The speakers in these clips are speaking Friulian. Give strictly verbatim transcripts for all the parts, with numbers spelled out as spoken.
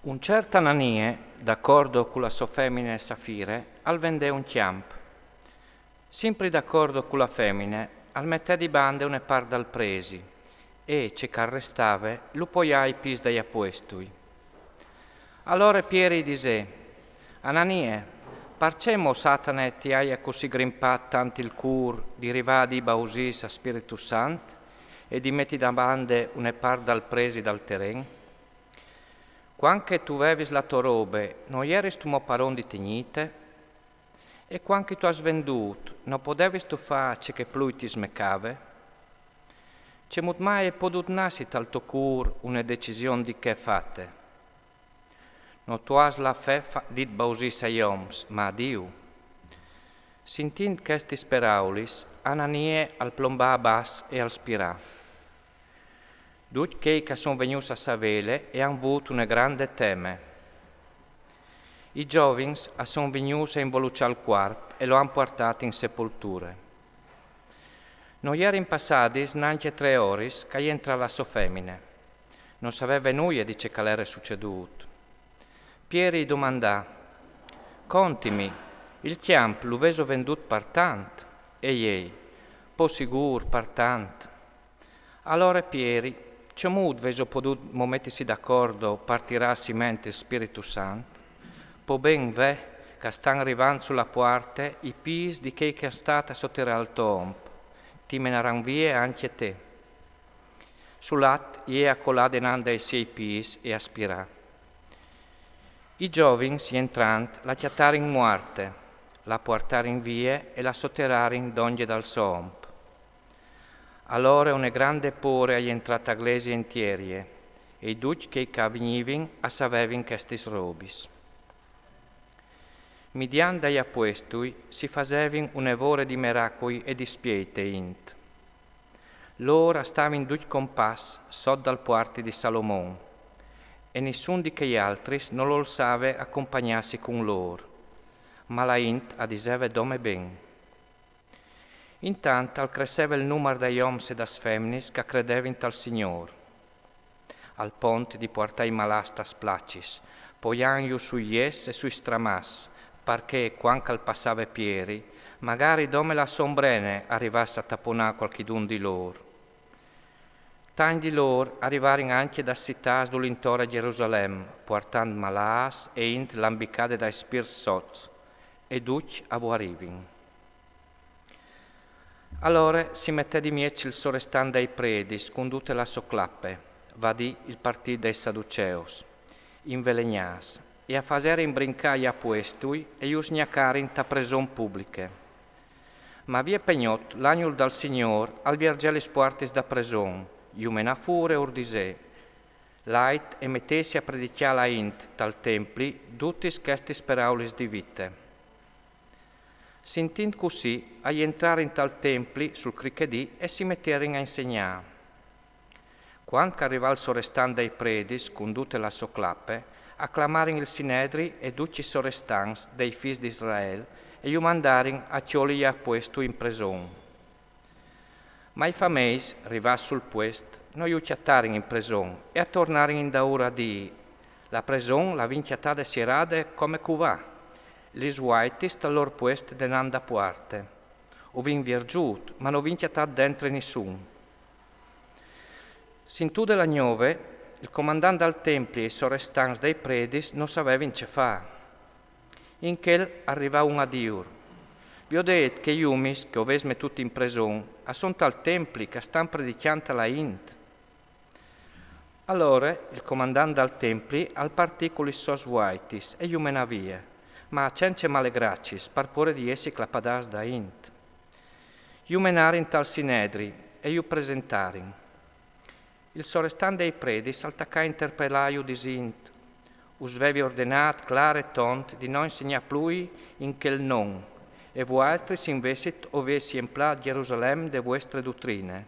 Un cert Ananie, d'acordo cu la sô femine Safire, al vendè un cjamp. Simpri d'acordo cu la femine, al metè di bande une part dal presi, e ce che al restave lu poià ai pîts dai apuestui. Alore Pieri i disè: Ananie, parcè mo Satane ti aia cussì grimpât tant il cûr di rivâ a dî bausîs a Spiritu Sant e di meti da bande une part dal presi dal teren? Cuant che tu vevis la tô robe, no jeristu mo paron di tignîte? E cuant che tu âs vendût, no podevistu fâ ce che plui ti smecave? Cemût mai e podut nassi tal to cûr une decision di chê fate? No tu âs la fe fa-, dit bausîs ai oms, ma a Diu. Sintint chestis peraulis, Ananie al plombà a bas e al spirà. Ducj chei che a son vignûts a savêle e àn vût une grande teme. I zovins a son vignûts a involuçâ il cuarp e lu àn puartât in sepulture. No jerin passadis nancje trê oris che e jentrà la sô femine. No saveve nuie di ce che al jere sucedût. Pieri i domandà: Contimi, il cjamp lu vêso vendût par tant? E jei: Po sigûr, par tant. Alore Pieri: Cemût vêso podût mo metisi d'acordo par tirâ a siment il Spiritu Sant? Po ben ve che a stan rivant su la puarte i pîts di chei che a àn stât a soterâ il to omp. Ti menaran vie ancje te. Sul at jê a colà denant dai siei pîts e a spirà. I zovins, jentrant, la cjatarin muarte, la puartarin vie e la soterarin dongje dal so omp. Alore une grande pôre e jentrà ta glesie intierie, e ducj chei che a vignivin a savevin chestis robis. Midiant dai apuestui si fasevin une vore di meracui e di spiei te int. Lôr a stavin ducj compass sot dal puarti di Salomon, e nissun di chei altris nol olsave a compagnâsi cun lôr, ma la int a diseve dome ben. Intant al cresseve il numar dai oms e das feminis che a credevin tal Signôr. Al pont di puartâ i malâts tas placis, poiantju sui jets e sui stramaçs, par che, cuant che al passave Pieri, magari dome la sô ombrene a rivàs a taponâ cualchidun di lôr. Tancj di lôr a rivarin ancje das citâts dulintor a Jerusalem, puartant malâts e int lambicade dai spirts sots, e ducj a vuarivin. Alore si metè di mieç il sorestant dai predis cun dute la sô clape, vadì il partît dai saduceus, invelegnâts, e a faserin brincâ i apuestui e ju sgnacarin ta preson publiche. Ma vie pe gnot l'agnul dal Signôr al viergè lis puartis da preson, ju menà fûr e ur disè: Lait e metêsi a predicjâ la int tal templi dutis chestis peraulis di vite. Sintint cussì, a jentrarin tal templi sul crichedì e si meterin a insegnâ. Cuant che al rivà il sorestant dai predis cun dute la sô clape, a clamarin il sinedri e ducj i sorestants dai fîs di Israel e ju mandarin a cjoli i apuestui in preson. Ma i fameis, rivâts sul puest, no ju cjatarin in preson e a tornarin indaûr a dî: La preson la vin cjatade sierade come cuvà, lis vuaitis tal lôr puest denant da puarte. O vin viergjût, ma no vin cjatât dentri nissun. Sintude la gnove, il comandant dal templi e i sorestants dai predis no savevin ce fâ. In chel al rivà un a dîur: Viodêt che i umis che o vês metût in preson a son tal templi che a stan predicjant a la int. Alore il comandant dal templi al partì cu lis sôs vuaitis e ju menà vie, ma cence malegraciis, par pôre di jessi clapadâts da int. Ju menarin tal sinedri e ju presentarin. Il sorestant dai predis al tacà a interpelâju disint: Us vevi ordenât clâr e tont di no insegnâ plui in chel non, e vualtris invezit o vês jemplât Jerusalem de vuestre dutrine,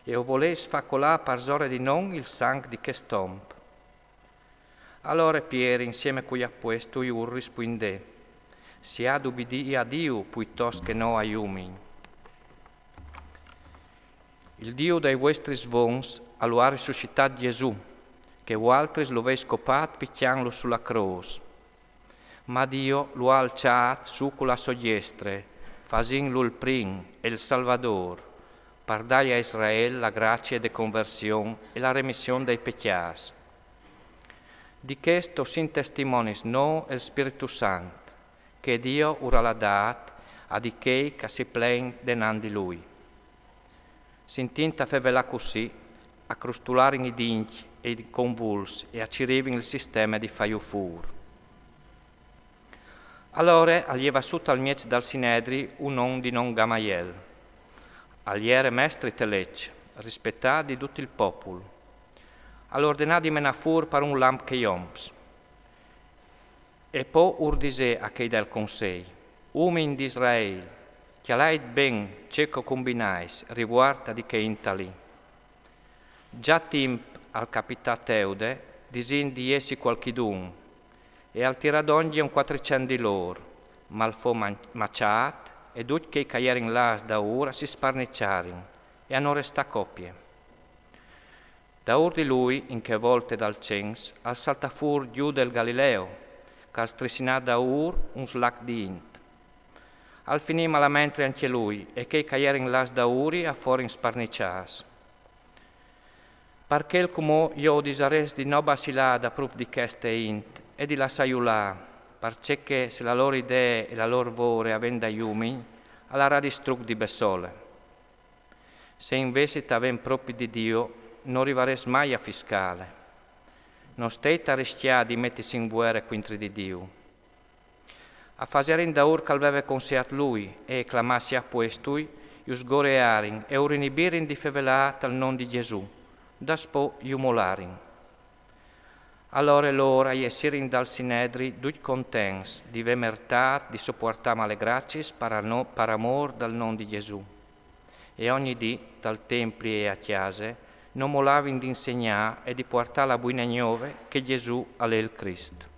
e o volês fâ colâ parsore di non il sanc di chest om. Alore Pieri insiemi cui apuestui ur rispuindè: Si à d'ubidî a Diu puitost che no ai umin. Il Diu dai vuestris vons a lu à risuscitât Jesù, che vualtris lu veis copat picjantlu su la crôs. Ma Dio lu à alçât su cu la sô diestre, fasintlu il prin e il Salvadôr, par dâi a Israel la gracie de conversion e la remission dai pecjâts. Di chest o sin testimonis nô e il Spirtu Sant, che Dio ur à ladât a di chei ch'a si plein denant di lui. Sintint a fevelâ cussì, a crustularin i dincj e i convuls e a cirivin il sisteme di fâju fûr. Alore al jeva sù tal mieç dal Sinedri un om di non Gamaiel. Al jere mestri te leç, rispetât di dut il popul. Al ordenà di menâ fûr par un lamp chei oms. E po ur disè a chei dal consei: Umin di Israel, cjalait ben ce ch'o combinais rivuart a di chê int li. Za timp al capità Teude, disint di jessi cualchidun, e al tirà dongje un cuatricent di lôr, ma al fo man-, maçât, e ducj chei ch'a jerin lâts daûr a si sparniçarin, e a no restà copie. Daûr di lui, in chê volte dal cens, al saltà fûr Giude il Galileo, ch'al strissinà daûr un slac di int. Al finì malamentri ancje lui, e chei ch'a jerin lâts daûri a forin sparniçâts. Par chel cumò jo o disarès di no bacilâ dapruf di cheste int e di lassâju lâ, parcè che se la lôr idee e la lôr vore a ven dai umins, a larà distrucj di bessole. Se invezit a ven propit di Dio, no rivarès mai a fiscâle. No steit a riscjâ di metisi in vuere cuintri di Dio. A faserin daûr ch'al veve conseât lui, e, clamâtsi a puestui, ju sgorearin e ur inibirin di fevelâ tal non di Jesù, daspò ju molarin. Alore lôr a jessirin dal Sinedri ducj contents di vê mertât di sopuartâ male graciis par a no-, par amôr dal non di Jesù. E ogni dì, tal templi e a cjase, no molavin di insegnâ e di puartâ la buine gnove che Jesù al è il Crist.